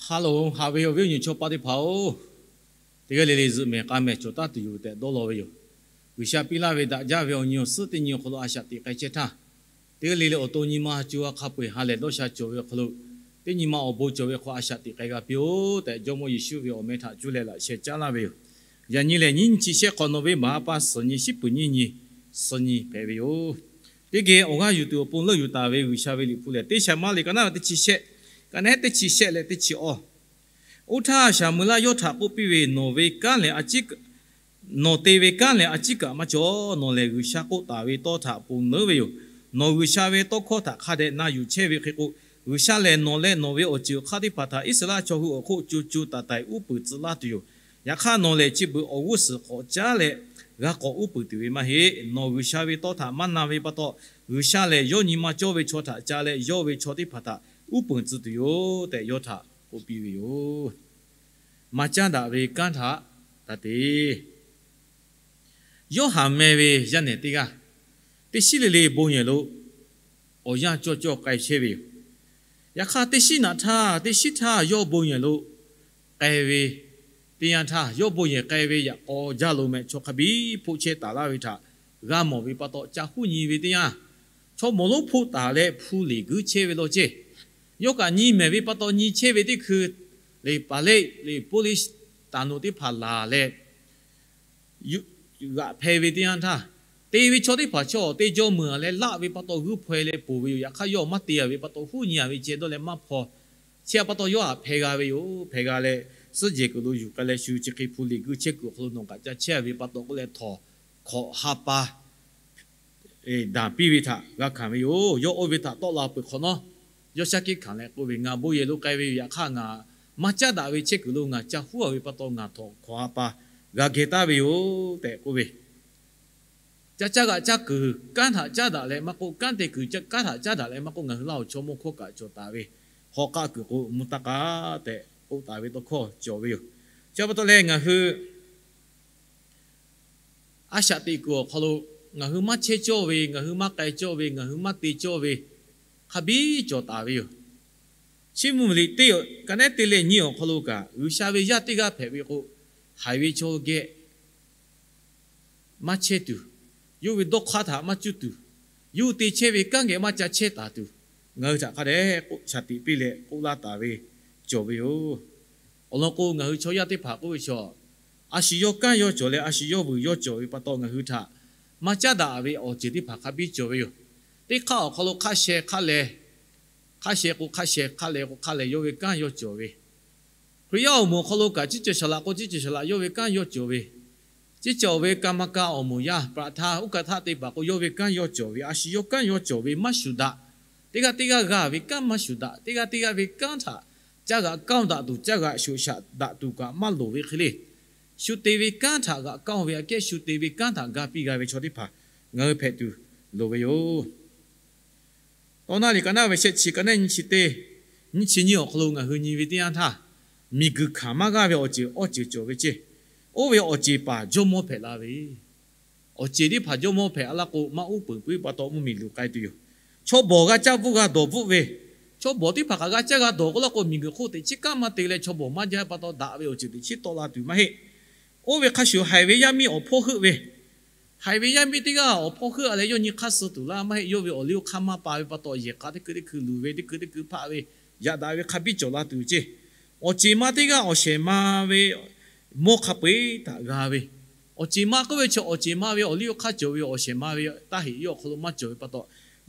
Hk'a loˍ haꞈ ve awˬ viˉ awˬ nyi chaw paˆ teˇ hpaˍ-oˬ, teˇ g'aˇ le le zuhꞈ mehˍ k'a mehˍ cawˬ taˉ tuˬ yoˬ tehꞈ dawˇ law ve yoˬ. G'uiˬsha piˇ laˇ ve daꞈ jaˇ ve awˬ nyi awˬ suhˉ teˇ nyi awˬ hk'aw lo a shaꞈ teꞈ k'ai chehˇ htaˇ, teˇ g'aˇ le le awˬ to nyi ma co ha hk'a peu-eˬ ha lehˬ dawˇ sha cawˬ ve awˬ hk'aw lo, teˇ nyi ma awˬ bon cawˬ ve hk'aw a shaꞈ teꞈ k'ai g'a piˇ-oˆ tehꞈ, Jawˇmawˇ Yeˍsuˆ ve awˬ meh htaꞈ cuˇ leh laꞈ sheh caˉ laˇ ve yoˬ. Yaꞈ nyi lehˬ, nyiˇ nyi chi shehˆ hk'awꞈ nawˬ ve baˬ ha pa suhˍ nyi shiˉ puˍ nyiˇ nyi suh nyi hpehꞈ ve yoˬ. Teˇ geh awˬ g'aˇ yuˬ tuˬ awˬ pon leuˆ yuˬ taˍ ve G'uiˬsha ve liꞈ hpu lehˬ, teˇ Saˍmo liꞈ ka naˉ ve teˇ chi shehˆ, ka naˉ teˇ chi shehˆ leh teˇ chi awˇ. Oˇ htaˇ, Saˍmo-eˍlaˆ yawˇ htaꞈ k'oˆ piˇ ve, Nawˬ ve kanˉ lehˬ a ciˉ, nawˬ te ve kanˉ lehˬ a ciˉ kaꞈ maˇ cawˬ. Nawˬ lehˬ G'uiˬsha k'oˆ taˍ ve tawˇ htaꞈ ponˬ leuˉ ve yoˬ. Nawˬ G'uiˬsha ve tawˇ hkawˇ htaꞈ hk'a dehꞈ na yuˬ chehˇ ve hk'e k'o, G'uiˬsha lehˬ nawˬ leh nawˬ ve awˬ ceuˬ awˬ hk'aˇ teˇ hpaˍ htaꞈ Iˉsaˍreˍlaˆ chaw hui awˬ hk'oˆ co co taiˍ taiˍ uˉ peunˍ tcuh laˇ tuˬ yoˬ. Yaꞈ hk'aˇ, nawˬ lehˬ chi beuꞈ awˬ g'uˇ suhˍ k'awꞈ caˉ leh g'a k'awꞈ uˉ peunˍ tuˬ ve maˇ heˆ. Nawˬ G'uiˬsha ve tawˇ htaꞈ maˇ na ve pa taw, G'uiˬsha lehˬ yawˇ nyi ma cawˇ ve chaw htaꞈ ca leh yawˇ ve chaw teˇ hpaˍ htaꞈ uˉ peunˍ tcuh tuˬ yoˬ tehꞈ, yawˇ htaꞈ k'oˆ piˇ ve yoˬ. Maˇ caˉ daꞈ ve kanˉ htaꞈ taˇ te. Yoˇhanˬ meh ve yaˇ nehˬ teˇ g'aˇ, teˇ shinˉ le le bon yehˬ lo awˬ yanˇ cawˇ cawˇ k'ai chehˇ ve yoˬ. Yaꞈ hk'aˇ, teˇ shinˉ naꞈ htaˇ teˇ shinˉ htaˇ yawˇ bon yehˬ lo k'ai ve teˇ yanˇ htaˇ, yawˇ bon yehˬ k'ai ve yaꞈ k'aw jaˇ lo meh chaw hk'a biˇ hpoˆ chehˇ taˍ laˇ ve htaꞈ g'a mawˬ ve pa taw, ca huˉ nyi ve teˇ yanˇ, chaw mawˬ lonˉ hpoˆ taˍ leh hpu liꞈ guiˇ chehˇ ve law ceˇ. Yawˇ kaꞈ nyi mehˍ ve pa taw, nyi chehˇ ve teˇ hkui le paˍ leˆ le police taˍ noˬ teˇ hpaˍ laˬ leh g'aꞈ hpeh ve teˇ yanˇ htaˇ, te ve chaw teˇ hpaˍ chaw te jawˇ meuˬ leh laˆ ve pa taw g'uiˇ hpaw-e leh ponˬ ve yoˬ. Yaꞈ hk'aˇ, yawˇ maˇ te-a ve pa taw huˉ nyi-a ve ceh dawˇ leh maˇ hpaw. Chi htaꞈ pa taw, yawˇ htaꞈ hpeh g'a ve yoˬ. Hpeh g'a leh, suhˉ jehˬ kuiˬ lo yuˬ k'ai leh shu chi hk'e hpu liꞈ guiˇ chehˇ kuiˬ awˬ hk'aw lo nawˬ kaꞈ ca chehˇ ve pa taw k'oˆ leh, htawnˍ hkawꞈ ha pa daˍ piˇ ve htaꞈ g'a hkanˍ ve yoˬ. Yawˇ oˇ ve htaꞈ tawˆ la peuˬ hk'awꞈ nawˉ, yawˇ shaˉ hkiˆ hkanˍ leh k'oˆ ve, Ngaˬ bon yehˬ lo k'ai ve yoˬ. Yaꞈ hk'aˇ, ngaˬ maˇ caˉ daꞈ ve chehˇ kuiˬ lo ngaˬ ca huˉ-a ve pa taw, ngaˬ htawnˍ hkawꞈ ha pa g'a geh taˍ ve yoˬ tehꞈ k'oˆ ve, ca caˇ g'aꞈ caˇ kuiˬ kanˉ htaꞈ caˉ daꞈ leh maˇ k'oˆ, kanˉ te kuiˬ kanˉ htaꞈ caˉ daꞈ leh maˇ k'oˆ, ngaˬ hui Laˇ huˍ chaw mawˇ hkawˇ kaꞈ cawˬ taˍ ve, hawˉ k'aˆ kuiˬ k'o mvuh taˇ k'aˇ tehꞈ k'oˆ taˍ ve tawˇ hkawˇ cawˬ ve yoˬ. Chi pa taw leh, ngaˬ hui a shaꞈ teꞈ kuiˬ awˬ hk'aw lo ngaˬ hui maˇ chehˇ cawˇ ve, ngaˬ hui maˇ k'ai cawˇ ve, ngaˬ hui maˇ te cawˇ ve hk'a biˇ cawˬ taˍ ve yoˬ. Chiˇ mvuh ve liꞈ teˇ, ka naˉ teˇ leh nyi awˬ hk'aw lo kaꞈ, G'uiˬsha ve yaˇ teˇ g'aˇ hpehꞈ ve k'o, haiˬ ve chaw geh maˇ chehˇ tuˬ, yawˇ ve dawˇ hk'aˇ htaꞈ maˇ cuˇ tuˬ, yawˇ hui te chehˇ ve kanˉ geh maˇ ca chehˇ taˍ tuˬ, ngaˬ hui htaꞈ hk'a dehꞈ k'oˆ shaˍ tiꞈ piˇ leh k'oˆ laˇ taˍ ve cawˬ ve yoˬ. Awˬ lawn k'o, ngaˬ hui chaw yaˇ teˇ hpaˍ k'oˆ ve chaw, a shu yawˇ kanˉ yawˇ cawˬ leh a shu yawˇ vuiˬ yawˇ cawˬ ve pa taw, ngaˬ hui htaꞈ maˇ caˉ daꞈ ve awˬ ceuˬ teˇ hpaˍ hk'a biˇ cawˬ ve yoˬ. Teˇ hk'aˇ awˬ hk'aw lo hk'aˇ sheh hk'aˇ leh, hk'aˇ sheh k'o hk'aˇ sheh, hk'aˇ leh k'o hk'aˇ leh, yawˇ ve kanˉ yawˇ cawˬ ve, Hkriꞈ yaˇ awˬ moˍ awˬ hk'aw lo kaꞈ, ciˉ cawˬ shaˍ laꞈ k'o ciˉ cawˬ shaˍ laꞈ yawˇ ve kanˉ yawˇ cawˬ ve, ciˉ cawˬ ve กรรมการ awˬ moˍ yaˇ ประธาน uˉ hkanˇ htaˇ te paˍ k'o, yawˇ ve kanˉ yawˇ cawˬ ve, a shu yawˇ kanˉ yawˇ cawˬ ve maˇ shuˍ daꞈ. Teˇ g'aˇ teˇ g'aˇ g'a ve kanˉ maˇ shuˍ daꞈ. Teˇ g'aˇ teˇ g'aˇ ve kanˉ htaꞈ caˇ g'aꞈ kanˇ daꞈ tuˬ, caˇ g'aꞈ shoꞈ shaꞈ daꞈ tuˬ kaꞈ maˇ loˍ ve hk'e le, shu te ve kanˉ htaꞈ g'aꞈ kanˇ ve aꞈ kehˉ, shu te ve kanˉ htaꞈ ga piˇ g'a ve chaw teˇ hpaˍ ngaˬ hui hpehꞈ tuˬ loˍ ve yoˬ. Tawˇ naˆ liꞈ ka naˆ ve shehˆ chi, ka naˆ nyi chi teˇ, nyi chi nyi awˬ hk'aw lo ngaˬ hui nyi ve teˇ yanˇ htaˇ, miˬguiˬ hkanˍ maˇ g'aˇ ve awˬ ceuˬ awˇ ceuˬ cawˬ ve ceˇ. Oˇ ve awˬ ceˬ paˍ jawˇmawˇ hpehꞈ la ve, awˬ ceˬ teˇ hpaˍ jawˇmawˇ hpehꞈ a laˇ k'o, maˇ uˉ peunˍ puiˉ pa taw mvuhˇmiˬ luˬ k'ai tuˬ yoˬ. Chaw bawˬ g'a caˇ bvuhˆ g'a dawˬ bvuhˆ ve, chaw bawˬ teˇ hpaˍ kaꞈ g'a caˇ g'a dawˬ k'oˆ laˇ k'o, miˬguiˬ hk'oˆ teꞈ chiˉ kanˉ maˇ te leh, chaw bawˬ maˇ jaˇ pa taw daꞈ ve awˬ ceuˬ teꞈ chiˉ tawˆ la tuˬ maˇ heˆ. Oˇ ve hk'a shuˍ, haiˬ ve yaˇ miˇ awˬ hpawˇ heuˆ ve, haiˬ ve yaˇ miˇ teˇ g'aˇ awˬ hpawˇ heuˆ-a leh, yawˇ nyi hk'aˇ suh tuˬ laˇ maˇ heˆ. Yawˇ ve awˬ liˇ awˬ hk'aˇ maˇ pa ve pa taw, yehˬ k'a teˇ hkui teˇ hkui luˬ ve, teˇ hkui teˇ hkui hpaˆ ve, yaꞈ daꞈ ve hk'a biˇ cawˬ la tuˬ ceˇ. Awˬ ceˬ ma teˇ g'aˇ awˬ shehˍ ma ve mawˇ hk'a peu-eˬ htaꞈ g'a ve, awˬ ceˬ ma k'oˆ ve chaw, awˬ ceˬ ma ve awˬ liˇ awˬ hk'aˇ cawˬ ve, awˬ shehˍ ma ve taˇ heꞈ yawˇ awˬ hk'aw lo maˇ cawˬ ve pa taw,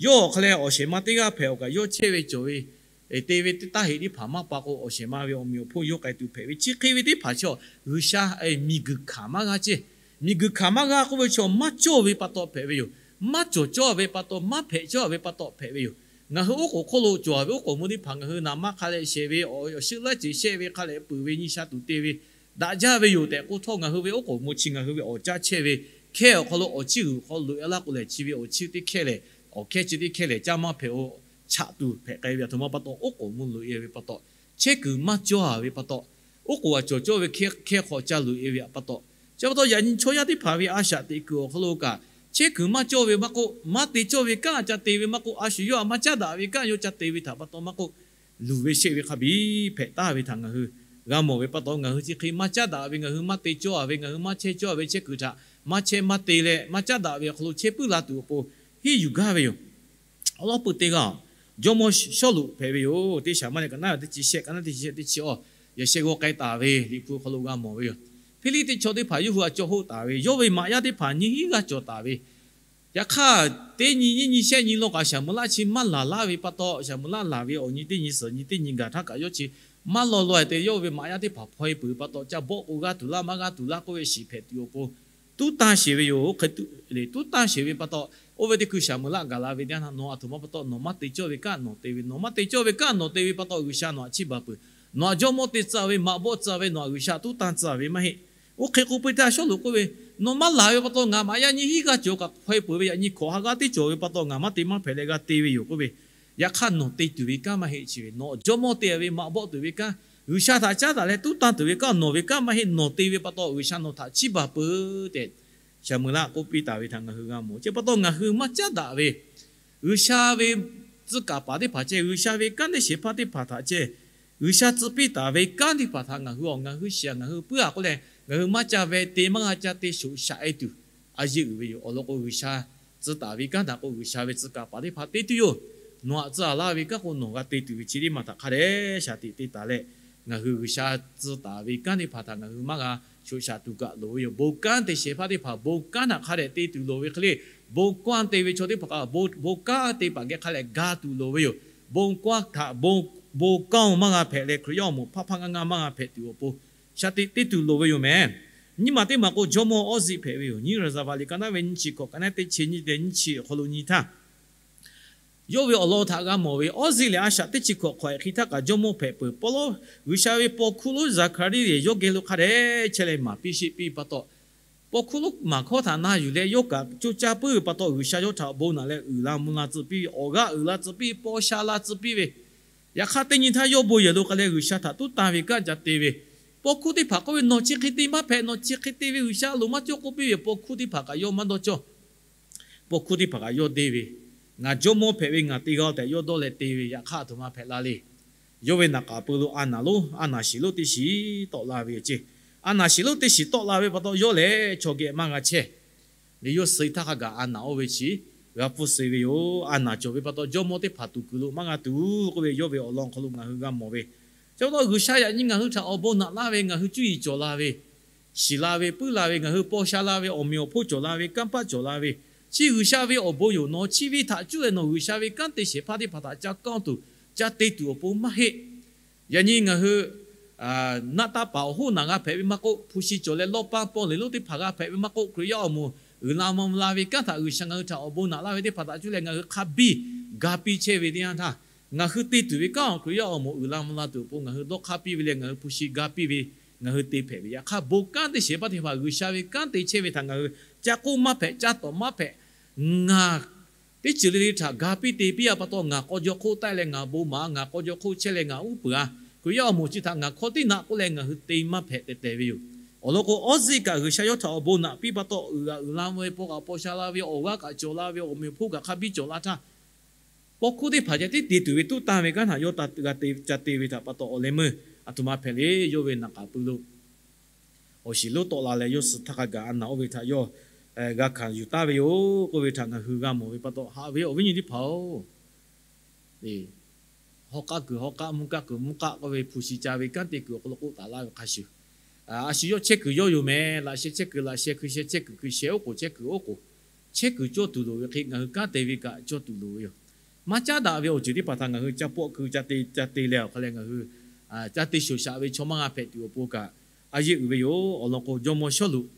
yawˇ awˬ hk'aw leh awˬ shehˍ ma teˇ g'aˇ hpehꞈ awˬ kaꞈ, yawˇ chehˇ ve cawˬ ve te ve taˇ heꞈ teˇ hpaˍ maˇ pa k'o, awˬ shehˍ ma ve awˬ meꞈ awˬ hponˇ yawˇ k'ai tuˬ hpehꞈ ve. Chi hk'e ve teˇ hpaˍ chaw, G'uiˬsha miˬguiˬ hkanˍ maˇ g'a ceˇ. Miˬguiˬ hkanˍ maˇ g'a k'oˆ ve chaw, maˇ cawˇ ve pa taw hpehꞈ ve yoˬ. Maˇ cawˬ cawˇ ve pa taw, maˇ hpehꞈ cawˇ ve pa taw hpehꞈ ve yoˬ. Ngaˬ hui oˉ k'oˍ hk'oˆ lo cawˬ ve oˉ k'oˍ mvuh teˇ hpaˍ, ngaˬ hui naˍ ma hk'a leh shehˍ ve, awˬ shu laiˉ ceuˬ shehˆ ve hk'a leh peuˬ ve, nyi sha tuˬ te ve, daꞈ jaˇ ve yoˬ tehꞈ k'oˆ htawˇ, ngaˬ hui ve oˉ k'oˍ mvuh chi ngaˬ hui ve awˬ caˇ chehˇ ve hkehˇ awˬ hk'aw lo awˬ chiˇ g'uiˬ hk'aw loꞈ-e laˇ k'o lehˬ, chi ve awˬ chiˇ teˇ hkehˇ lehˬ, awˬ hkehˇ chi teˇ hkehˇ lehˬ, caˇ maˇ hpehꞈ-o. Chaꞈ tuˬ hpehꞈ k'ai ve aˬ htoꞈ ma pa taw, oˉ k'oˍ mvuh loꞈ-e ve pa taw, chehˇ kuiˬ maˇ cawˇ-a ve pa taw, oˉ k'oˍ a cawˬ cawˇ ve hkehˇ hk'aw ca loꞈ-e ve pa taw, chi pa taw yaꞈ nyi chaw yaˇ teˇ hpaˍ ve a shaꞈ teꞈ kuiˬ awˬ hk'aw lo kaꞈ, chehˇ kuiˬ maˇ cawˇ ve maˇ k'oˆ, maˇ te cawˇ ve kanˉ ca te ve maˇ k'oˆ, a shu yawˇ htaꞈ maˇ caˉ daꞈ ve kanˉ yawˇ ca te ve htaꞈ pa taw maˇ k'oˆ, luˬ ve sheˆ ve hk'a biˇ hpehꞈ taˍ ve htaꞈ ngaˬ hui g'a mawˬ ve pa taw, ngaˬ hui chi hk'e maˇ caˉ daꞈ ve, ngaˬ hui maˇ te cawˇ ve, ngaˬ hui maˇ chehˇ cawˇ ve chehˇ kuiˬ htaꞈ maˇ chehˇ maˇ te leh maˇ caˉ daꞈ ve awˬ hk'aw lo chehˇ puiˉ la tuˬ awˬ pon henˇ yuˬ gaˇ ve yoˬ. Awˬ lawn peuˬ teˇ g'aˇ, jawˇmawˇ Sawˉluꞈ hpehꞈ ve yoˬ. Teˇ Shaˍmuˍeˍlaˆ ka naˉ teˇ chi shehˆ, ka naˉ teˇ chi shehˆ, teˇ chi awˇ, yaꞈ sheh g'aw k'ai taˍ ve Liꞈ hpu hk'aw lo g'a mawˬ ve yoˬ. Hpiˇliˇteˇ chaw teˇ hpaˍ yawˇ hui a cawˇ hoˆ taˍ ve, yawˇ ve maꞈ yaˇ teˇ hpaˍ nyiˇ hinˉ g'aˇ cawˬ taˍ ve, yaꞈ hk'aˇ, teˇ nyi nyiˇ nyi shehˆ nyi lawˇ kaꞈ Shaˍmuˍlaˆ chi maˇ laˬ laˇ ve pa taw, Shaˍmuˍlaˆ laˬ ve awˬ nyi teˇ nyi suhˍ nyi teˇ nyi gaˬ htaˇ kaꞈ yawˇ chi maˇ law law-e te, yawˇ ve maꞈ yaˇ teˇ hpaˍ hpaw-e peuˬ pa taw, ca bawˆ k'o g'aˇ tuˬ laˇ maˇ g'aˇ tuˬ laˇ k'oˆ ve shiˍ hpehꞈ tuˬ awˬ pon tuˉ tanˇ sheˍ ve yoˬ. Hk'e tuˉ le, tuˉ tanˇ sheˍ ve pa taw, oˇ ve teˇ hkui Shaˍmuˍlaˆ gaˬ la ve teˇ yanˇ htaˇ, nawˬ aˬ htoꞈ ma pa taw nawˬ maˇ te cawˇ ve kanˉ nawˬ te ve, nawˬ maˇ te cawˇ ve kanˉ nawˬ te ve pa taw, G'uiˬsha nawˬ htaꞈ chiˇ baˬ peuˬ. Nawˬ htaꞈ jawˇmawˇ te tcuh ve, maꞈ bawˆ tcuh ve, nawˬ htaꞈ G'uiˬsha tuˉ tanˇ tcuh ve maˇ heˆ. Oˇ hk'e k'oˆ piˇ htaˇ, Sawˉluꞈ k'oˆ ve, Nawˬ maˇ laˬ ve pa taw ngaˬ maꞈ yaˇ nyiˇ hinˉ g'aˇ cawˬ kaꞈ hpaw-e peuˬ ve, yaꞈ nyi hkawꞈ ha g'aˇ teˇ cawˬ ve pa taw ngaˬ maˇ te maˇ hpehꞈ leh g'a te ve yoˬ k'oˆ ve. Yaꞈ hk'aˇ nawˬ te tuˬ ve kanˉ maˇ heˆ chi ve, nawˬ jawˇmawˇ te ve maꞈ bawˆ tuˬ ve kanˉ, G'uiˬsha htaꞈ caˉ daꞈ leh tuˉ tanˇ tuˬ ve kanˉ nawˬ ve kanˉ maˇ heˆ, nawˬ te ve pa taw G'uiˬsha nawˬ htaꞈ chiˇ baˬ peuˬ tehꞈ, Shaˍmuˍlaˆ k'oˆ piˇ taˍ ve htaꞈ ngaˬ hui g'a mawˬ. Chi pa taw ngaˬ hui maˇ caˉ daꞈ ve, G'uiˬsha ve tcuh kaˍ paˍ teˇ hpaˍ ceh, G'uiˬsha ve kanˉ teˇ shehˍ hpaˇ teˇ hpaˍ htaꞈ ceh, G'uiˬsha tcuh piˇ taˍ ve kanˉ teˇ hpaˍ htaꞈ ngaˬ hui awˬ ngaˬ hui shiˍ ngaˬ hui puiˉ-a k'oˆ leh, ngaˬ hui maˇ ca ve te maˇ g'a ca te shoꞈ shaꞈ-e tuˬ a yeˇ uiˍ ve yoˬ. Awˬ lawn k'o, G'uiˬsha tcuh taˍ ve kanˉ htaꞈ k'o G'uiˬsha ve tcuh kaˍ paˍ teˇ hpaˍ te tuˬ yoˬ. Nawˬ htaꞈ tcuh-a laˇ ve kanˉ k'o nawˬ g'a te tuˬ ve chi teˇ maˬ htaꞈ hk'a dehꞈ shaˍ tiꞈ te taˍ leh, ngaˬ hui G'uiˬsha tcuh taˍ ve kanˉ teˇ hpaˍ htaꞈ ngaˬ hui maˇ g'a shoꞈ shaꞈ tuˬ kaꞈ loˍ ve yoˬ. Bon kanˉ te shehˍ hpaˇ teˇ hpaˍ bon kanˉ htaꞈ hk'a dehꞈ te tuˬ loˍ ve hk'e le, bon kanˉ te ve chaw teˇ hpaˍ kaꞈ bon kanˉ te paˍ geh hk'a dehꞈ ga tuˬ loˍ ve yoˬ. Bon kanˉ htaꞈ bon kanˉ maˇ g'a hpehꞈ leh, Hkriꞈ yaˇ awˬ moˍ hpaˇ hpaˇ ngaˇ ngaˇ maˇ g'a hpehꞈ tuˬ awˬ pon shaˍ tiꞈ te tuˬ loˍ ve yoˬ mehˍ. Nyiˇ maˬ teˇ maˬ k'o, jawˇmawˇ Awˇziˆ hpehꞈ ve yoˬ. Nyiˇ Raˍzaˍvaˍliˍ ka naˉ ve nyiˇ chi hkawꞈ, ka naˉ teˇ chi nyiˇ te nyiˇ chi awˬ hk'aw lo nyi htaˇ, yawˇ ve awˬ lawn htaꞈ g'a mawˬ ve, Awˇziˆ lehˬ a shaꞈ teˇ chi hkawꞈ hk'awꞈ-ehˍ hk'e htaˇ kaꞈ jawˇmawˇ hpehꞈ peuˬ. Pawˇ lawˉ G'uiˬsha ve paw hkuˇ lonˉ Zaˍhkaˍriˆ lehˬ yawˇ geh lo hk'a dehꞈ chehˇ leh maˍ piˇ sheˆ piˇ pa taw, paw hkuˇ lonˉ maˍ hkawˇ htaꞈ na yuˬ leh yawˇ kaꞈ coˇ caˇ puiˉ ve pa taw, G'uiˬsha yawˇ htaꞈ bon naꞈ leh uiˍ la mvuh la tcuh piˇ ve, awˬ g'aˇ uiˍ la tcuh piˇ ve, paw sha la tcuh piˇ ve, yaꞈ hk'aˇ teˇ nyi htaˇ yawˇ bon yehˬ lo k'ai leh G'uiˬsha htaꞈ tuˉ tanˇ ve kanˉ ca te ve, paw hkuˇ teˇ hpaˍ k'oˆ ve, Nawˬ chi hk'e te maˇ hpehꞈ, nawˬ chi hk'e te ve G'uiˬsha loˍ maˇ cawˇ k'oˆ piˇ ve, paw hkuˇ teˇ hpaˍ kaꞈ yawˇ maˇ dawˇ cawˇ. Paw hkuˇ teˇ hpaˍ kaꞈ yawˇ deˇ ve, Ngaˬ jawˇmawˇ hpehꞈ ve ngaˬ te g'a tehꞈ yawˇ dawˇ leh te ve, yaꞈ hk'aˇ a htoꞈ ma hpehꞈ la le. Yawˇ ve naˍ k'aˍ pui lo a naˍ lonˉ, a naˍ shiˍ lonˉ teˇ shiˍ tawˆ la ve yoˬ ceˇ. A naˍ shiˍ lonˉ teˇ shiˍ tawˆ la ve pa taw, yawˇ lehˬ chaw geh maˇ g'a chehˇ. Leh yawˇ suh htaˇ hk'a gaˬ a naˍ oˇ ve chi g'a hpfuhˇ suh ve yoˬ. A naˍ cawˬ ve pa taw, jawˇmawˇ teˇ hpaˍ tuˬ kuiˬ lo maˇ g'a tuˬ k'oˆ ve, yawˇ ve awˬ lawn hk'aw lo ngaˬ hui g'a mawˬ ve. Chi pa taw G'uiˬsha yaꞈ nyi ngaˬ hui htaꞈ awˬ bon naꞈ laˇ ve, ngaˬ hui cuˇ yiˍ cawˬ la ve, shiˍ la ve, puiˉ la ve, ngaˬ hui paw sha la ve, awˬ meꞈ awˬ hponˇ cawˬ la ve, kanˇ paˆ cawˬ la ve, chi G'uiˬsha ve awˬ bon yoˬ. Nawˬ chi ve htaꞈ cuˇ leh nawˬ G'uiˬsha ve kanˉ te shehˍ hpaˇ teˇ hpaˍ htaꞈ ca kanˇ tuˬ, ca te tuˬ awˬ pon maˇ heˆ. Yaꞈ nyi ngaˬ hui naˆ taˇ paˍ awˬ hoˉ naˬ g'a hpehꞈ ve maˇ k'oˆ, hpu shi cawˬ leh lawˇ paˇ paw leˬ lonˉ teˇ hpaˍ g'a hpehꞈ ve maˇ k'oˆ, Hkriꞈ yaˇ awˬ moˍ uiˍ la mvuh la ve kanˉ htaꞈ G'uiˬsha ngaˬ hui htaꞈ awˬ bon naꞈ laˇ ve teˇ hpaˍ htaꞈ cuˇ leh ngaˬ hui hk'a biˇ ga piˇ chehˇ ve teˇ yanˇ htaˇ, ngaˬ hui te tuˬ ve kanˉ awˬ Hkriꞈ yaˇ awˬ moˍ uiˍ la mvuh la tuˬ awˬ pon ngaˬ hui dawˇ hk'aˇ piˇ ve leh ngaˬ hui hpu shi ga piˇ ve, ngaˬ hui te hpehꞈ ve. Yaꞈ hk'aˇ bon kanˉ te shehˍ hpaˇ teˇ hpaˍ G'uiˬsha ve kanˉ te chehˇ ve htaꞈ ngaˬ hui ca k'oˆ maˇ hpehꞈ, ca tawˍ maˇ hpehꞈ. Ngaˬ teˇ ceuˬ le le htaꞈ ga piˇ te piˇ-a pa taw, ngaˬ k'aw jaw hk'oˆ taˆ leh ngaˬ bon maˍ, ngaˬ k'aw jaw hk'oˆ chehˇ leh ngaˬ uˉ peunˍ-a, Hkriꞈ yaˇ awˬ moˍ chi htaꞈ ngaˬ hk'aw tiˉ naꞈ k'oˆ leh ngaˬ hui te maˇ hpehꞈ tehꞈ tehꞈ ve yoˬ. Awˬ lawn k'o, Awˇziˆ kaꞈ G'uiˬsha yawˇ htaꞈ awˬ bon naꞈ piˇ pa taw, uiˍ g'aꞈ uiˍ la mvuh ve, paw g'aꞈ paw sha la ve, awˬ g'aˇ kaꞈ cawˬ la ve, awˬ meꞈ awˬ hponˇ kaꞈ hk'a biˇ cawˬ la htaˇ, paw hkuˇ teˇ hpaˍ ceh tiˉ te tuˬ ve tuˉ tanˇ ve kanˉ htaꞈ yawˇ g'a te ve htaꞈ pa taw, awˬ leh meuˇ a htoꞈ ma hpehꞈ le. Yawˇ ve naˍ k'aˍ pui lo awˬ shiˍ lonˉ tawˆ la leh yawˇ suh htaˇ hk'a gaˬ a naˍ oˇ ve htaꞈ yawˇ g'a hkanˍ yuˬ taˍ ve yoˬ k'oˆ ve htaꞈ ngaˬ hui g'a mawˬ ve pa taw, haꞈ ve awˬ viˉ nyi teˇ hpaˍ-oˬ, hawˉ k'aˉ kuiˬ hawˉ k'aˉ, mvuhˇ k'aˉ kuiˬ mvuhˇ k'aˉ k'oˆ ve hpu shi ca ve kanˉ te kuiˬ awˬ hk'aw lo k'oˆ taˍ laˇ ve hk'a shuˍ, a shu yawˇ chehˇ kuiˬ yawˇ yoˬ mehˍ. Laꞈ sheh chehˇ kuiˬ laꞈ sheh, hkui sheh chehˇ kuiˬ hkui sheh, oˉ k'oˍ chehˇ kuiˬ oˉ k'oˍ, chehˇ kuiˬ cawˇ tuˬ loˍ ve hk'e ngaˬ hui kanˉ te ve kaꞈ cawˇ tuˬ loˍ ve yoˬ. Maˇ caˉ daꞈ ve awˬ ceuˬ teˇ hpaˍ htaꞈ ngaˬ hui ca pawˆ keu ca te, ca te leh awˬ hk'a leh ngaˬ hui ca te shoˍ shaꞈ ve chaw maˇ g'a hpehꞈ tuˬ awˬ pon kaꞈ a yeˇ uiˍ ve yoˬ. Awˬ lawn k'o, jawˇmawˇ Sawˉluꞈ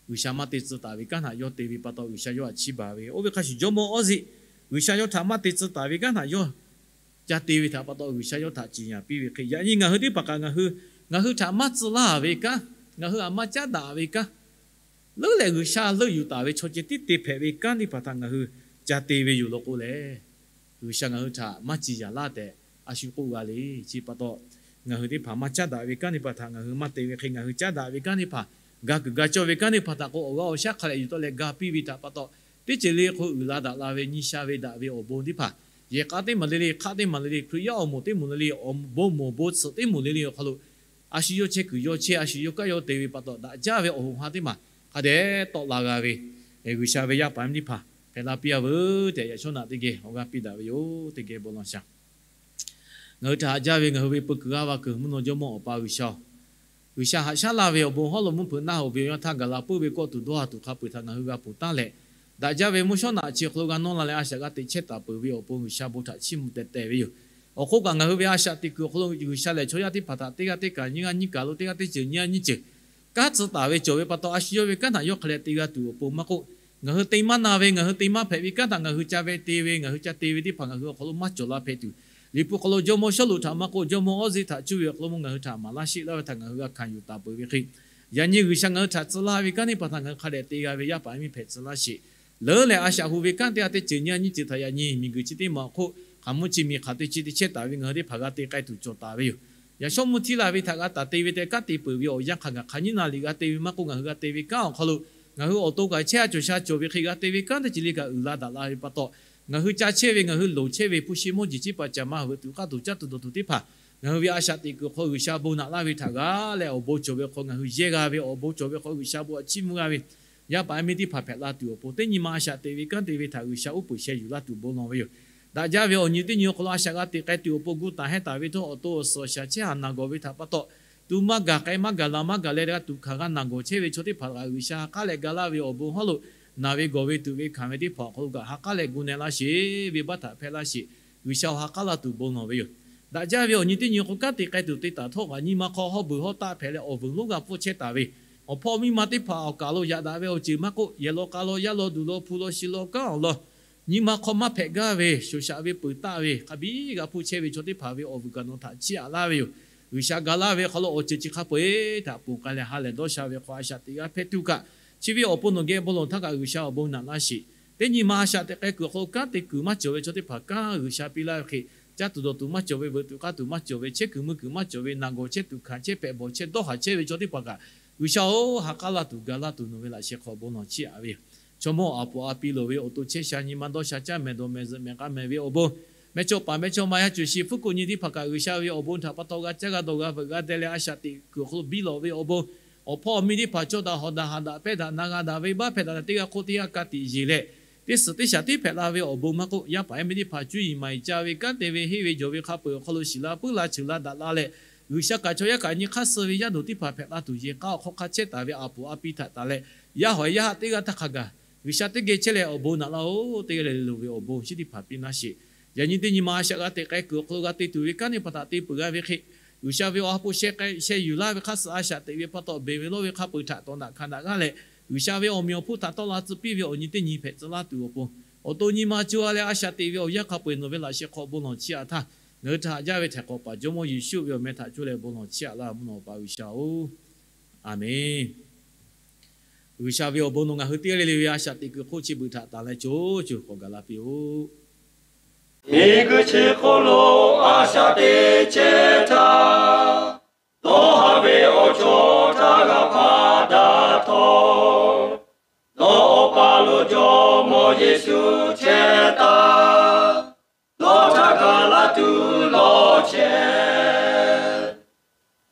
G'uiˬsha maˇ te tcuh taˍ ve kanˉ htaꞈ yawˇ te ve pa taw, G'uiˬsha yawˇ htaꞈ chiˇ baˬ ve. Oˇ ve hk'a shuˍ, jawˇmawˇ Awˇziˆ G'uiˬsha yawˇ htaꞈ maˇ te tcuh taˍ ve kanˉ htaꞈ yawˇ ca te ve htaꞈ pa taw, G'uiˬsha yawˇ htaꞈ ciˍ yanˍ piˇ ve hk'e, yaꞈ nyi ngaˬ hui teˇ hpaˍ kaꞈ ngaˬ hui, ngaˬ hui htaꞈ maˇ tcuh laˇ ve kanˉ, ngaˬ hui htaꞈ maˇ caˉ daꞈ ve kanˉ, leuˉ leh G'uiˬsha leuˆ yuˬ taˍ ve chaw ceh tiˉ te hpehꞈ ve kanˉ teˇ hpaˍ htaꞈ ngaˬ hui ca te ve yoˬ law k'o lehˬ, G'uiˬsha ngaˬ hui htaꞈ maˇ ciˍ yanˍ laˇ tehꞈ a shu k'oˆ g'a le. Chi pa taw, ngaˬ hui teˇ hpaˍ maˇ caˉ daꞈ ve kanˉ teˇ hpaˍ htaꞈ ngaˬ hui maˇ te ve hk'e, ngaˬ hui caˉ daꞈ ve kanˉ teˇ hpaˍ, ga kuiˬ ga cawˇ ve kanˉ teˇ hpaˍ htaꞈ k'o, awˬ g'aˇ awˬ shaˉ hk'a leh yuˬ tawˆ leh ga piˇ ve htaꞈ pa taw, teˇ ceuˬ le hk'o uiˍ la daꞈ la ve, nyi sha ve daꞈ ve awˬ bon teˇ hpaˍ yehˬ k'a teˇ maˬ le le, hk'aˆ teˇ maˬ le le, Hkriꞈ yaˇ awˬ moˍ teˇ moˍ le le, awˬ bon moˍ bon tsuhꞈ teˇ moˍ le le awˬ hk'aw lo, a shu yawˇ chehˇ kuiˬ yawˇ chehˇ, a shu yawˇ kaˉ yawˇ te ve pa taw, daꞈ jaˇ ve awˬ hoꞈ ha teˇ maˬ hk'a dehꞈ tawˆ la g'a ve, G'uiˬsha ve yaˇ paˍ yaˇ miˇ teˇ hpaˍ hpehꞈ la piˇ-a veuˬ tehꞈ, yaꞈ shawˉ naꞈ teˇ geh awˬ g'aˇ piˇ daꞈ ve yoˬ. Teˇ geh bon lawˬ shaˍ. Ngaˬ hui htaꞈ haꞈ jaˇ ve ngaˬ hui ve peu kuiˬ g'aˇ va kuiˬ mvuhˇ naw Jawˇmawˇ Awˬ pa G'uiˬsha-oˬ, G'uiˬsha haꞈ shaˉ laˇ ve awˬ bon hawˉ lo mvuhˇ hpeuꞈ naˆ hoꞈ ve awˬ yanˇ htaˇ gaˬ la puiˉ ve kawˆ tuˬ dawˇ ha tuˬ hk'a peu-eˬ htaꞈ ngaˬ hui g'a ponˬ taˉ leh, daꞈ jaˇ ve mvuhˇ shawˉ naꞈ chi awˬ hk'aw lo g'a nawˇ la leh a shaꞈ g'a teꞈ chehˇ taˍ peuˬ ve awˬ pon G'uiˬsha bon htaꞈ chiˇ mvuh teh teh ve yoˬ. Awˬ hk'oˆ kaꞈ ngaˬ hui ve a shaꞈ teꞈ kuiˬ awˬ hk'aw lo G'uiˬsha lehˬ chaw yaˇ teˇ hpaˍ htaꞈ teˇ g'aˇ teˇ kaꞈ nyiˇ g'aˇ nyiˇ kaˬ lo teˇ g'aˇ teˇ ceuˬ nyiˇ g'aˇ nyiˇ ceuˬ kanˉ tcuh taˍ ve cawˬ ve pa taw, a shu yawˇ ve kanˉ htaꞈ yawˇ hk'a dehꞈ te g'a tuˬ awˬ pon maˇ k'oˆ, ngaˬ hui te maˇ na ve, ngaˬ hui te maˇ hpehꞈ ve kanˉ htaꞈ ngaˬ hui ca ve te ve, ngaˬ hui ca te ve teˇ hpaˍ ngaˬ hui awˬ hk'aw lo maˇ cawˬ la hpehꞈ tuˬ, Liꞈ hpu hk'aw lo jawˇmawˇ Sawˉluꞈ htaꞈ maˇ k'oˆ, jawˇmawˇ Awˇziˆ htaꞈ cuˇ ve awˬ hk'aw lo mvuhˇ ngaˬ hui htaꞈ maˍ laˇ sheˆ laˇ ve htaꞈ ngaˬ hui g'a hkanˍ yuˬ taˍ peuˬ ve hk'e, yaꞈ nyi G'uiˬsha ngaˬ hui htaꞈ tcuh laˇ ve kanˉ teˇ hpaˍ htaꞈ ngaˬ hui hk'a dehꞈ te g'a ve yaˇ paˍ yaˇ miˇ hpehꞈ tcuh laˇ sheˍ. Leuˉ leh a shaꞈ hu ve kanˉ teˇ g'aˇ teˇ ceuˬ nyiˇ g'aˇ nyiˇ ceuˬ htaꞈ yaꞈ nyi miˬguiˬ chi teˇ maˬ awˬ hk'oˆ hk'aˬ mvuhˇ chi miˬ hk'aˬ te chi te chehˇ taˍ ve ngaˬ hui teˇ hpaˍ g'a te k'ai tuˬ cawˬ taˍ ve yoˬ. Yaꞈ shawˉ mvuhˇ htiˇ la ve htaꞈ g'a taˍ te ve tehꞈ kanˉ te peuˬ ve awˬ yanˇ hk'a gaˬ hk'aˬ nyiˇ na liꞈ g'a te ve maˇ k'oˆ, ngaˬ hui g'a te ve kanˉ awˬ hk'aw lo ngaˬ hui awˬ to kaꞈ chehˇ a cawˬ sha cawˬ ve hk'e g'a te ve kanˉ teˇ ceuˬ le kaꞈ uiˍ la daꞈ la ve pa taw, ngaˬ hui ca chehˇ ve ngaˬ hui loˍ chehˇ ve hpu shi mawˇ jeˬ ciˉ paˍ caˍ ma veuꞈ tuˬ k'aˇ tuˬ caˇ tuˬ dawˬ tuˬ teˇ hpaˍ ngaˬ hui ve a shaꞈ teꞈ kuiˬ awˬ hk'aw lo G'uiˬsha bon naꞈ laˇ ve htaꞈ g'a leh awˬ bon cawˬ ve hk'aw ngaˬ hui yehˇ g'a ve, awˬ bon cawˬ ve hk'aw G'uiˬsha bon htaꞈ chiˇ mvuh g'a ve yaˇ paˍ yaˇ miˇ teˇ hpaˍ hpehꞈ la tuˬ awˬ pon teˇ nyi ma a shaꞈ teꞈ ve kanˉ te ve htaꞈ G'uiˬsha uˉ peunˍ sheh yuˬ laˇ tuˬ bon lawˬ ve yoˬ. Daꞈ jaˇ ve awˬ nyi teˇ nyi awˬ hk'aw lo a shaꞈ g'a teꞈ k'ai tuˬ awˬ pon gu taˍ hehˉ taˍ ve htawˇ, awˬ to awˬ suhˍ awˬ shaˍ chehˇ haˍ naˬ gawˬ ve htaꞈ pa taw, tu maˇ gaˬ k'ai maˇ gaˬ la maˇ gaˬ leh g'a tuꞈ hkanˍ g'a naˬ gawˬ chehˇ ve chaw teˇ hpaˍ kaꞈ G'uiˬsha ha k'aˉ leh ga laˇ ve awˬ bon hawˉ lo naˬ ve gawˬ ve tuꞈ ve hkanˍ ve teˇ hpaˍ awˬ hk'aw lo kaꞈ ha k'aˉ leh gu na laˇ sheˍ, venˇbaˆ htaꞈ hpehˇ laˇ sheˍ, G'uiˬsha awˬ ha k'aˉ laˇ tuˬ bon lawˬ ve yoˬ. Daꞈ jaˇ ve awˬ nyi teˇ nyi awˬ hk'aw kanˉ te k'ai tuˬ te taˍ htawˇ kaꞈ nyi ma hk'aw hawˉ beuˬ hawˉ taˆ hpehꞈ leh awˬ vuiˬ lonˉ g'a pfuhˇ chehˇ taˍ ve, awˬ hpawˇ miˇ ma teˇ hpaˍ awˬ kaˬ lo yaꞈ daꞈ ve awˬ ceuˬ maˇ k'oˆ, yehˬ law k'a law, yaˇ law duˬ law, hpu law shi law, kanˉ awˬ lawn nyi ma hk'aw maˇ hpehꞈ gaˇ ve shoˍ shaꞈ ve peuˬ taˆ ve hk'a biˇ g'a hpuˇ chehˇ ve chaw teˇ hpaˍ ve awˬ vuiˬ kaꞈ nawˬ htaꞈ chiˇ aꞈ laˇ ve yoˬ. G'uiˬsha ga laˇ ve hk'aw lo awˬ ceuˬ chi hk'a peu-eˬ htaꞈ ponˬ k'ai leh ha lehˬ dawˇ sha ve hk'aw a shaꞈ teꞈ g'a hpehˇ tuˬ kaꞈ, chi ve awˬ pon nawˬ geh bon lawˬ htaˇ kaꞈ G'uiˬsha awˬ bon naꞈ laˇ sheˍ. Teˇ nyi ma a shaꞈ teꞈ k'ai kuiˬ awˬ hk'aw lo kanˉ te kuiˬ maˇ cawˬ ve chaw teˇ hpaˍ kanˉ G'uiˬsha piˇ laˇ ve hk'e, caˇ tuˬ dawˬ tuˬ maˇ cawˬ ve, veuꞈ tuˬ k'aˇ tuˬ maˇ cawˬ ve, chehˇ kuiˬ mui kuiˬ maˇ cawˬ ve, naˬ gawˬ chehˇ tuˬ hkanˍ chehˇ hpehꞈ bawˬ chehˇ dawˇ haˍ chehˇ ve chaw teˇ hpaˍ kaꞈ, G'uiˬsha-oˬ, ha k'aˉ laˇ tuˬ ga laˇ tuˬ nawˬ ve laꞈ sheh hk'aw bon lawˬ chiˇ aꞈ ve yoˬ. Chaw mawˇ aˬ poˍ a pi loˍ ve awˬ to chehˇ sha nyi ma dawˇ sha caˇ mehˍ dawˬ mehˍ zuhꞈ mehˍ k'a mehˍ ve awˬ bon, mehˇchawˇ paˍ mehˇchawˇma yaˇ cuˬ shi hpfuhˇ kuˆ nyi teˇ hpaˍ kaꞈ G'uiˬsha ve awˬ bon htaꞈ pa taw g'a caˇ g'a dawˬ g'a veuꞈ g'a deh leh a shaꞈ teꞈ kuiˬ awˬ hk'aw lo biˇ lawꞈ ve awˬ bon, awˬ hpawˇ awˬ miˇ teˇ hpaˍ cawˇ daꞈ hawˍ daꞈ haꞈ daꞈ pehˇ daꞈ na g'a daꞈ ve baˆ hpehꞈ daꞈ leh teˇ g'aˇ hk'oˆ teˇ g'aˇ ka tiꞈ yeˬ leh, teˇ suhˍ teˇ shaˍ tiˉ hpehꞈ la ve awˬ bon maˇ k'oˆ, yaˇ paˍ yaˇ miˇ teˇ hpaˍ cuˇ yiˍ maˍ yiˍ ca ve kanˉ te ve henˇ ve jawˬ ve hk'a peu-eˬ awˬ hk'aw lo shiˍ la puiˉ la cheuˬ la daꞈ la leh, G'uiˬsha kaꞈ chaw yaˇ kaꞈ nyi hk'aˇ suh ve yaˇ doˬ teˇ hpaˍ hpehꞈ la tuˬ yeˬ k'aˉ awˬ hk'aw hk'a chehˇ taˍ ve aˬ poˍ a pi htaꞈ taˍ leh, yaˇ hawˬ yaˇ haˆ teˇ g'aˇ htaˇ hk'a gaˬ G'uiˬsha teˇ geh chehˇ leh awˬ bon naꞈ laˇ-oˬ, teˇ geh leh loˍ ve awˬ bon chi teˇ hpaˍ piˇ laˇ sheˍ. Yaꞈ nyi teˇ nyi ma a shaꞈ g'a teꞈ k'ai kuiˬ awˬ hk'aw lo g'a te tuˬ ve kanˉ teˇ hpaˍ htaꞈ te peuˬ g'a ve hk'e, G'uiˬsha ve awˬ ha hpu sheh k'ai sheh yuˬ laˇ ve hk'aˇ suh a shaꞈ teꞈ ve pa taw beˬ ve lawˇ ve hk'a peu-eˬ htaꞈ tawˍ daꞈ hkanˍ daꞈ g'aˇ leh, G'uiˬsha ve awˬ meꞈ awˬ hponˇ htaꞈ tawˆ la tcuh piˇ ve awˬ nyi teˇ nyi hpehꞈ tcuh laˇ tuˬ awˬ pon, awˬ to nyi ma co-a leh a shaꞈ teꞈ ve awˬ yanˇ hk'a peu-eˬ nawˬ ve laꞈ sheh hk'aw bon lawˬ chiˇ aꞈ htaˇ, ngaˬ hui htaꞈ haꞈ jaˇ ve htaiˍ hk'awꞈ paˍ Jawˇmawˇ Yeˍsuˆ ve awˬ meh htaꞈ cuˇ leh bon lawˬ chiˇ aꞈ laˇ mvuhˇ naw Awˬ pa G'uiˬsha-oˬ, Aˍmenˇ. G'uiˬsha ve awˬ bon nawˬ ngaˬ hui teˇ g'aˇ le le ve a shaꞈ teꞈ kuiˬ hk'oˆ chi beuꞈ htaꞈ tanˬ leh co co k'awꞈ gaˬ la piˇ-oˆ. Miˬguiˬ chi hk'oˆ lo a shaꞈ teꞈ chehˇ htaˇ, dawˇ haˍ ve awˬ chawˇ htaˇ g'a hpaˇ daꞈ htawˇ, nawˬ Awˬ pa lo Jawˇmawˇ Yeˍsuˆ chehˇ taˍ. Dawˇ htaˇ gaˬ la tuˬ lawˬ chehˇ.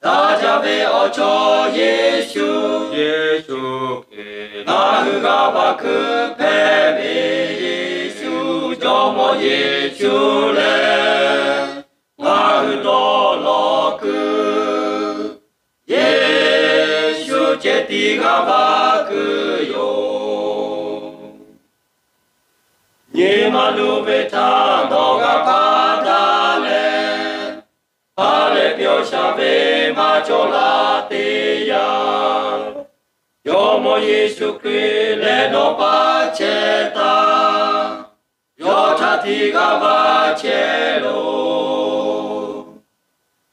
Daꞈ jaˇ ve awˬ chawˇ Yeˍsuˆ, Yeˍsuˆ Hkriꞈ, ngaˬ hui g'a va kuiˬ hpehꞈ ve Yeˍsuˆ, Jawˇmawˇ Yeˍsuˆ lehˬ, ngaˬ hui dawˇ lawˬ kuiˬ, Yeˍsuˆ ceh tiˉ g'a va kuiˬ yoˬ. Nyi ma luˬ ve htaˇ dawˇ g'a hpaˇ daꞈ leh, ha lehˬ pyawˇ sha ve maˇ cawˬ la teˇ yanˇ, Jawˇmawˇ Yeˍsuˆ Hkriꞈ leh nawˬ pa chehˇ taˍ. Yawˇ htaꞈ tiˉ g'a va chehˇ loˬ.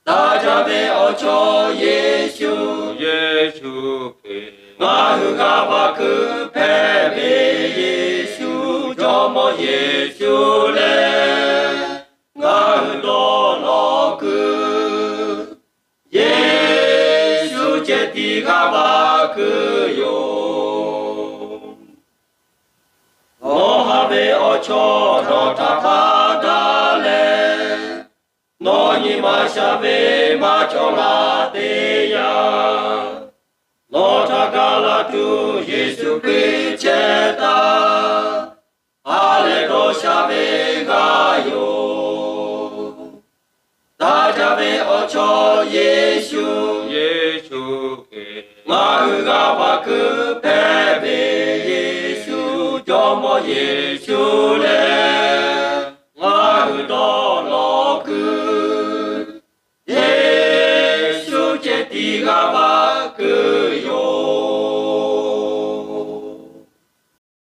Daꞈ jaˇ ve awˬ chawˇ Yeˍsuˆ, Yeˍsuˆ Hkriꞈ, ngaˬ hui g'a va kuiˬ hpehꞈ ve Yeˍsuˆ, Jawˇmawˇ Yeˍsuˆ lehˬ, ngaˬ hui dawˇ lawˬ kuiˬ, Yeˍsuˆ ceh tiˉ g'a va kuiˬ yoˬ. Nawˬ haꞈ ve awˬ chawˇ dawˇ htaˇ hpaˇ daꞈ ve maˇ cawˬ la teˇ yanˇ, nawˬ htaꞈ ga laˇ tuˬ Yeˍsuˆ Hkriꞈ chehˇ taˍ. Ha lehˬ dawˇ sha ve g'aˇ yoˬ. Daꞈ jaˇ ve awˬ chawˇ Yeˍsuˆ, Yeˍsuˆ Hkriꞈ, ngaˬ hui g'a va kuiˬ hpehꞈ ve Yeˍsuˆ, Jawˇmawˇ Yeˍsuˆ le.